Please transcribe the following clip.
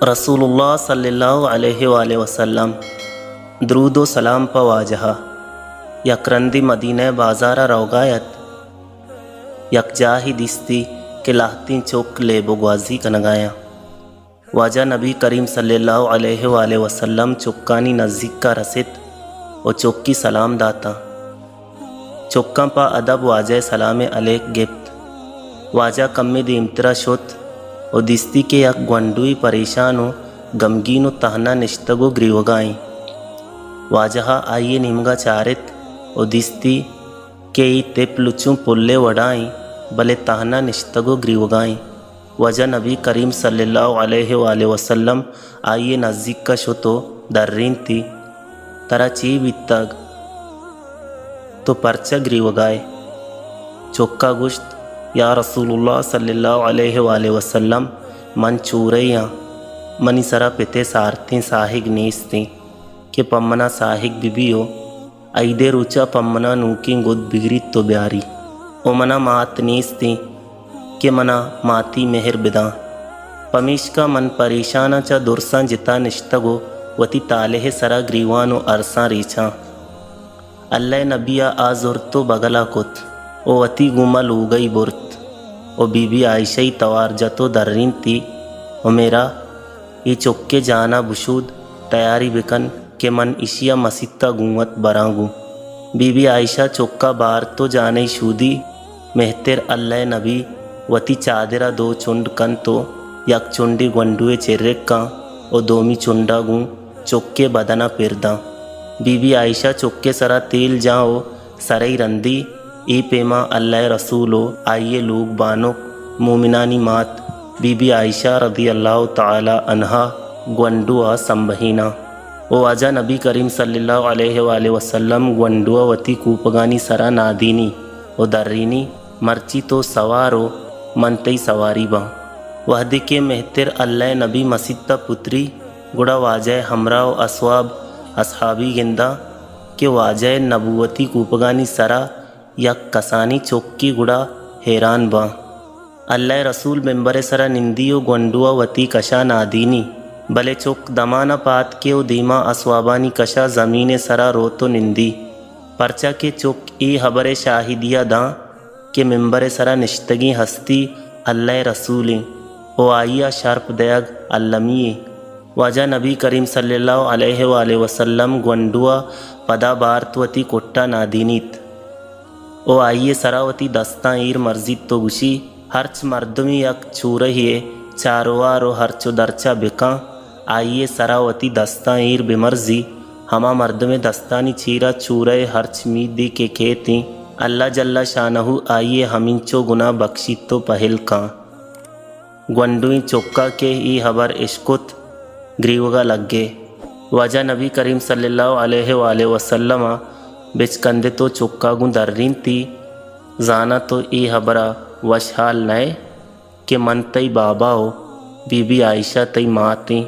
رسول اللہ صلی اللہ علیہ وآلہ وسلم، درود و سلام پہ واجہ ءَ۔ یک رندے مدینہ ءِ بازار ءَ روگا ات، یک جاہے دیستی کہ لہتیں چک لیب و گوازی کنگایاں۔ واجہ نبی کریم صلی اللہ علیہ وآلہ وسلم چکانی نزیکا رست و چکی سلام داتاں۔ چکاں پہ ادب واجہ ءِ سلام ءِ علیک گپت۔ واجہ کمے دیمترا شت و دیستی کہ یک گونڈوے پریشان و گمگین و تہنا نشتگ و گریوگا ایں۔ واجہ ءَ آئی ءِ نیمگا چارت و دیستی کہ اے تپل چوں پلے وڑا ایں، بلے تہنا نشتگ و گریوگا ایں۔ واجہ نبی کریم صلی اللہ علیہ وآلہ وسلم آئی ءِ نزیکا شت و درینتی، ترا چے بیتگ؟ تو پرچا گریوگا ئے؟ چکا گوشت، یا رسول اللہ صلی اللہ علیہ وآلہ وسلم، من چورے آں، منی سرا پت ءِ سارتیں ساہگ نیستیں کہ پہ منا ساہگ بہ بی و عید ءِ روچا پہ منا نوکیں گد بگریت و بیاری۔ و منا مات نیستیں کہ منا ماتی مہر بداں۔ پمیشکا من پریشاناں، چہ درساں جتا نشتگ و وتی تالہ ءِ سرا گریوان و ارساں ریچاں۔ اللہ ءِ نبی ءَ آ زرت و بگلا کت و وتی گوما لوگئی برت و بی بی عائشہ ءِ توار جت و درینتی، حمیرا، اے چک ءِ جانا بشود، تیاری بکن کہ من اشیا مسیتا گوں وت براں گوں۔ بی بی عائشہ چکا بارت و جانئی شودی، مہتر اللہ ءِ نبی وتی چادرا دو چنڈ کنت و یک چنڈے گونڈو ءِ چرکاں و دومی چنڈا گوں چک ءِ بدنا پر داں۔ بی بی عائشہ چک ءِ سرا تیل جاں و سرئی رندی، اے پیما اللہ ءِ رسول و آئی ءِ لوگ بانک، مومنانی مات، بی بی عائشہ رضی اللہ تعالی عنہا گونڈو ءَ سمبہیناں۔ و واجہ نبی کریم صلی اللہ علیہ وآلہ وسلم گونڈو ءَ وتی کوپگانی سرا نادینی و درینی، مرچی تو سوار و من تئی سواری باں۔ وہدے کہ مہتر اللہ ءِ نبی مسیت ءَ پتری، گڑا واجہ ءِ ہمراہ و اصحاب، اصحابی گنداں کہ واجہ ءِ نبوتی کوپگانی سرا یک کسانیں چکے، گڑا حیران باں۔ اللہ ءِ رسول ممبر ءِ سرا نندی و گونڈو ءَ وتی کشا نادینی، بلے چک دمان ءَ پاد کے و دیما اصحابانی کشا زمین ءِ سرا روت و نندی، پرچا کہ چک اے ہبر ءِ شاہدی ءَ داں کہ ممبر ءِ سرا نشتگیں ہستی اللہ ءِ رسول ایں و آئی ءَ شرپ دئیگ المی ایں۔ واجہ نبی کریم صلی اللہ علیہ وآلہ وسلم گونڈو ءَ پدا بارت، وتی کٹا نادینیت و آئی ءِ سرا وتی دستاں ایر مرزیت و گوشی، ہرچ مردمے یک چورہے ءِ چاروار و ہرچ و درچا بکاں، آئی ءِ سرا وتی دستاں ایر بمرزی، ہما مردم ءِ دستانی چیرا چورہ ءِ ہرچ میدے کہ کیت ایں، اللہ جل شانہ آئی ءِ ہمینچو گناہ بخشیت و پہل کاں۔ گونڈویں چکا کہ اے ہبر اشکت، گریوگا لگے۔ واجہ نبی کریم صلی اللہ علیہ وآلہ وسلم ءَ بچکندت و چکا گوں درینتی، زاناں تو اے ہبرا وش حال نئے کہ من تئی بابا و بی بی عائشہ تئی مات ایں؟